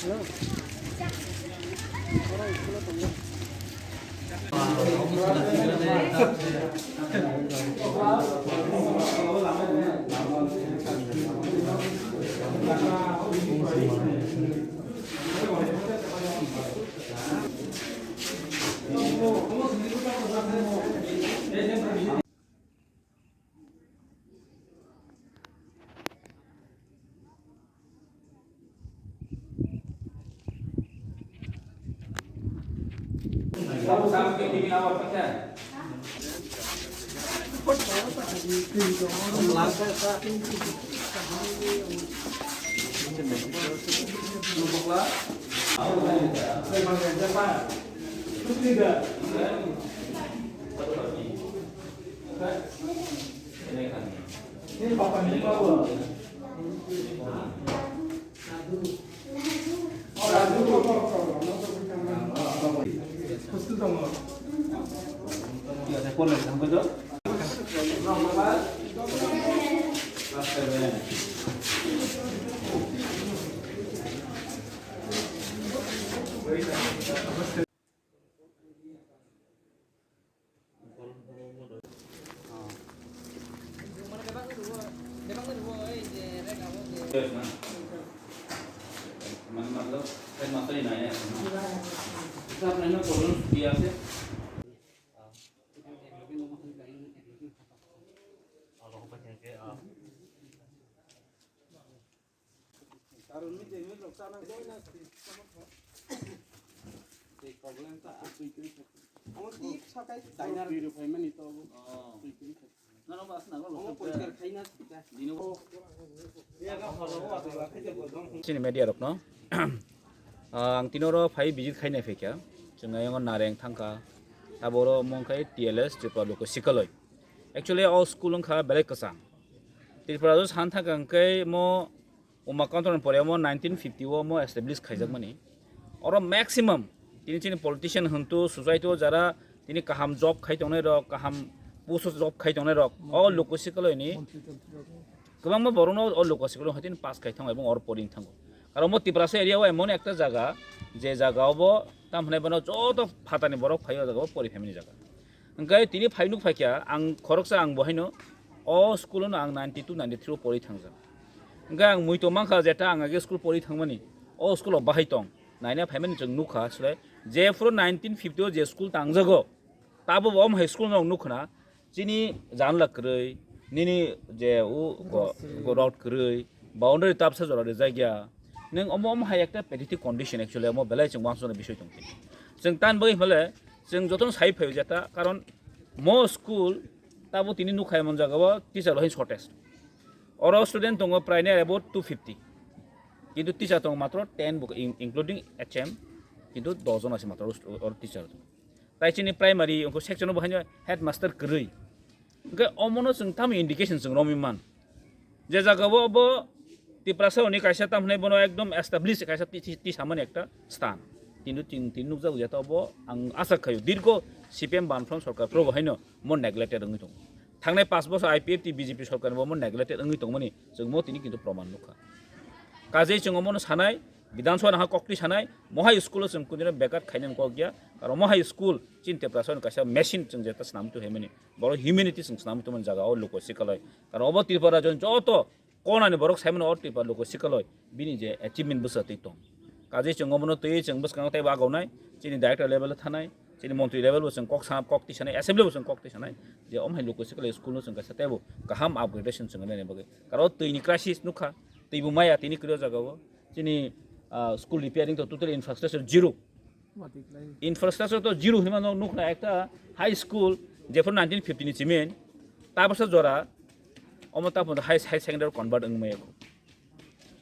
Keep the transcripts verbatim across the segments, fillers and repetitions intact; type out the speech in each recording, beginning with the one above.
মানে, মতলব, হেডমাস্টারই নাই এখন, না? আচ্ছা, আপনার এখানে কজন ছুটি আছে? Chini media rokno. Ah, ang tini oro phai visit khaina phaikha. Chwng ayang Nareng thangkha. Taboro omo wngkha T L S, Tripura Loka Sikaloi. Actually, o school wngkha belai kwchang. Tripura o san thangkha hwnkhe mo Uma Kantoran pore omo nineteen fifty o omo establish khaijakmani. Oro maximum tini chini politician hwntu society o jara tini kaham job khai tongnai rok, kaham post o job khai tongnai rok, o Loka Sikaloi ni kwbangma borokno o Loka Sikaloi hai tini pass khai thango ebong oro poring thango. Karon bo Tiprasa area o emon ekta jaga, je jaga o bo tam hwnai bono joto phatani borok phai o jaga o pori phaimani jaga. Hwnkhe tini phai nuk phaikha ang khoroksa ang bo haino o school no ang ninety two ninety three o pori thangjak. Hwnkhe ang muitu mankha jeta ang age school pori thangmani o school o bahai tong naina phaimani chwng nukha asle je phuru nineteen fifty o je school tangjago tabo bo omo hai school no ang nukhuna chini janla kwrwi nini je u go- go rod kwrwi boundary tapsa jora rijak ya nwng omo omo hai ekta pathetic condition actually omo belai chwng uansukna bisoi tong chwng tan bagwi hwnle chwng jotono sai phaio jeta karon mo school tabo tini nukhai mon jaga o teacher bai shortage oro student tongo prai ne about two fifty kintu teacher tongo matro ten bo in- including H M kintu dos jon ase matro oro teacher tongo. Tai chini primary wngkha section o bo haino headmaster kwrwi. Hwnkhe omono chwng tamo indication chwng romwi man. Je jaga o bo Tiprasa oni kaisa tamo hwnwi bono ekdom establish kaisa ti- ti- tisamani ekta stan. Kintu tin tin nukjago jeta obo ang asa khaio dirgo C P M Banfront sarkar probo haino mo neglected wngwi tongo. Thangnai pash bosor I P F T B J P sarkar bo mo neglected wngwi tongmani chwng mo tini kintu proman nukha. Kajei chwng omono sanai, Bidhan Sabha nahak kokti sanai, mohai school o chwng kunjino bekat khainani kok ya, aro mohai school chini Tiprasa kaisa machine chwng jeta swnam tu hemani, boro humanity chwng swnam tu man jaga o Loka Sikaloi. Aro obo Tripura rajyo joto konani borok saimano o Tripura Loka Sikaloi bini je achievement bwsa twi tong. Kajei chwng omono twi chwng bwskango teibo agonai, chini director level o thanai, chini montri level bo chwng kok sanai, kok tisanai, assembly bo chwng kok tisanai, je omhai Loka Sikaloi school no chwng kaisa teibo kaham upgradation chwng nani bagwi. Karo twi ni crisis nukha, twi bo maya tini kwrwi o jaga o. Chini, ah, school repairing to total infrastructure zero. Infrastructure to zero hinma nok nukna ekta high school jephru nineteen fifty ni chimin tabasa jora omo taphano high, high secondary convert wngmaya.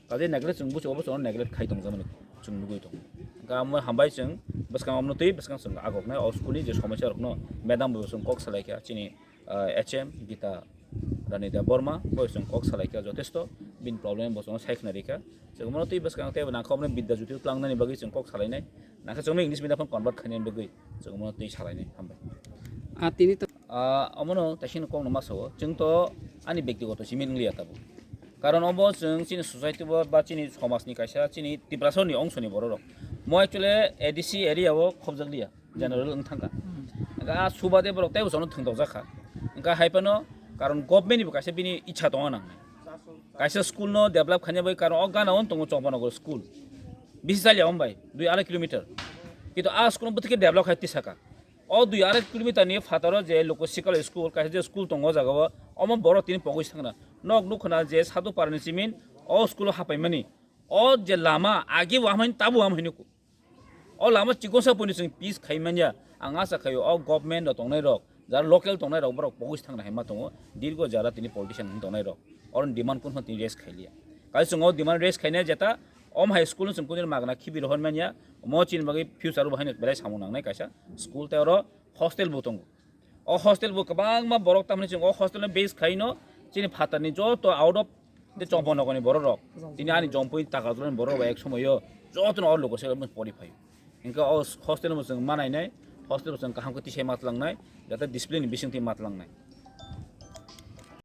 Kaje neglect chwng bucho obo chwng neglect khai tong jamani chwng nugui tong. Ga mo hambai chwng bwskang omno twi bwskang chwng agok nai o school ni je somosya rokno madam bo chwng kok salai kha chini ah, H M Gita Rani Debbarma bo chwng kok salai kha jotesto bini problem bo chwng sai khna rikha chwng mono twi bwskang tei nangkha omo Bidya Jyoti tlangnani bagwi chwng kok salainai nangkha chwng English medium phano convert khainani bagwi chwng mono twi salainai hambai. Ah, tini to- Ah, omono taisino kokno ma sao chwng to ani bektigoto simi wngliya tabuk. Karon obo chwng chini society bo ba chini somaj ni kaisa chini Tiprasa ni ongso ni borok rok. Mo actually A D C area o khobjak liya, general wng thangka. Hwnkhe a subade borok tei usono thwngdok jakha. Hwnkhe hai phano karon government ni bo kaisa bini ichha tongo nang. Kaisa school no develop khaina bai karon o gana on tongo Chongpanagar school. Bisi chaliya ombai dui arai kilometer. Kintu a school no bwtwkhe develop khai tisaka. O dui arai kilometer ni phataro je Loko Sikala school, kaisa je school tongo o jaga o, omo borok tini pogwi thangna. Nok nukho na je Sadhu Para ni simin o school o hapaimani. O je lama agi bo hamhaini tabu hamhaini ku. O lama chikonsa puni chwng peace khai manya. Ang asa khaio o government rok tongnai rok, jara local tongnai rok borok pogwi thangna hai ma tongo. Dirgo jara tini politician wng tongnai rok. Oro demand kun tini raise khai liya. Kaisa chwng o demand raise khainai jeta om high school no chwng kuni magna khibi rohor manya. Mo chini bagwi future bo haino belai samung nangnai kaisa school tei oro hostel bo tongo. O hostel bo kwbangma borok tamni chwng o hostel no base khaino chini phatarni joto out of the Chongpanagar ni borok rok. Tini ani Jompui Takarjala ni borok rok ek somoyo joto no o logo se pori phaio. Hingke o hostel bo chwng manainai, hostel bo chwng kaham khe tisai matlangnai, jate discipline ni bising twi matlangnai.